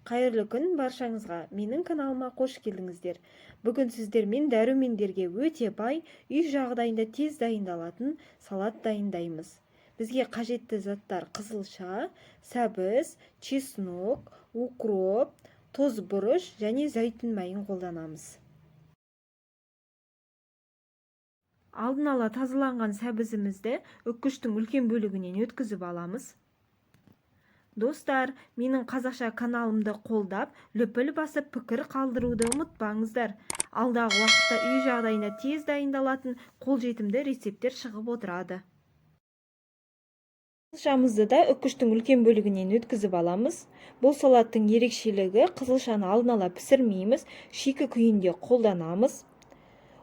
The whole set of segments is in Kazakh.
Қайырлы күн баршаңызға, менің каналыма қош келдіңіздер. Бүгін сіздермен дәрумендерге өте бай, үй жағдайында тез дайындалатын салат дайындаймыз. Бізге қажетті заттар: қызылша, сәбіз, чеснок, укроп, тұз, бұрыш және зәйтүн майын қолданамыз. Алдын ала тазаланған сәбізімізді үккіштің үлкен бөлігінен өткізіп аламыз. Достар, менің қазақша каналымды қолдап, лүпіл басып пікір қалдыруды ұмытпаңыздар. Алдағы уақытта үй жағдайында тез дайындалатын қолжетімді рецепттер шығып отырады. Қызылшамызды да үккіштің үлкен бөлігінен өткізіп аламыз. Бұл салаттың ерекшелігі: қызылшаны алдын ала пісірмейміз, шикі күйінде қолданамыз.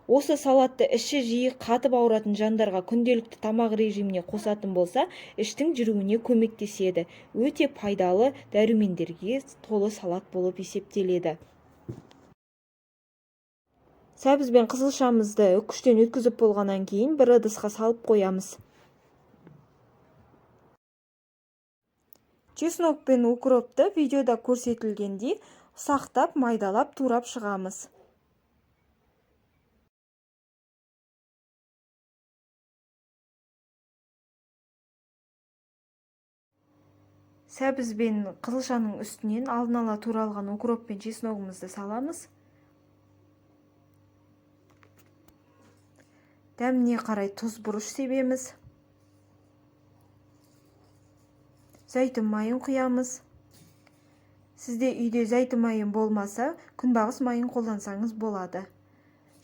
Осы салатты іші жиі қатып ауыратын жандарға күнделікті тамақ режиміне қосатын болса, іштің жүруіне көмектеседі. Өте пайдалы, дәрумендерге толы салат болып есептеледі. Сәбіз бен қызылшамызды үккіштен өткізіп болғаннан кейін бір ыдысқа салып қоямыз. Чеснок пен укропты видеода көрсетілгендей ұсақтап, майдалап турап шығамыз. Сәбіз бен қызылшаның үстінен алдын ала туралған укроп пен чесногымызды саламыз. Дәміне қарай тұз, бұрыш себеміз. Зәйтүн майын құямыз. Сізде үйде зәйтүн майын болмаса, күнбағыс майын қолдансаңыз болады.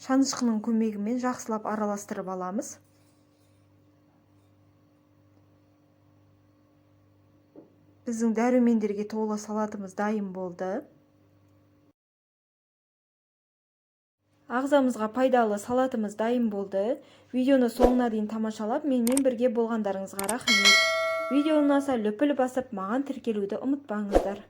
Шанышқының көмегімен жақсылап араластырып аламыз. Біздің дәрумендерге толы салатымыз дайын болды. Ағзамызға пайдалы салатымыз дайын болды. Видеоны соңына дейін тамашалап, менімен бірге болғандарыңызға рахмет. Видео ұнаса, лүпіл басып, маған тіркелуді ұмытпаңыздар.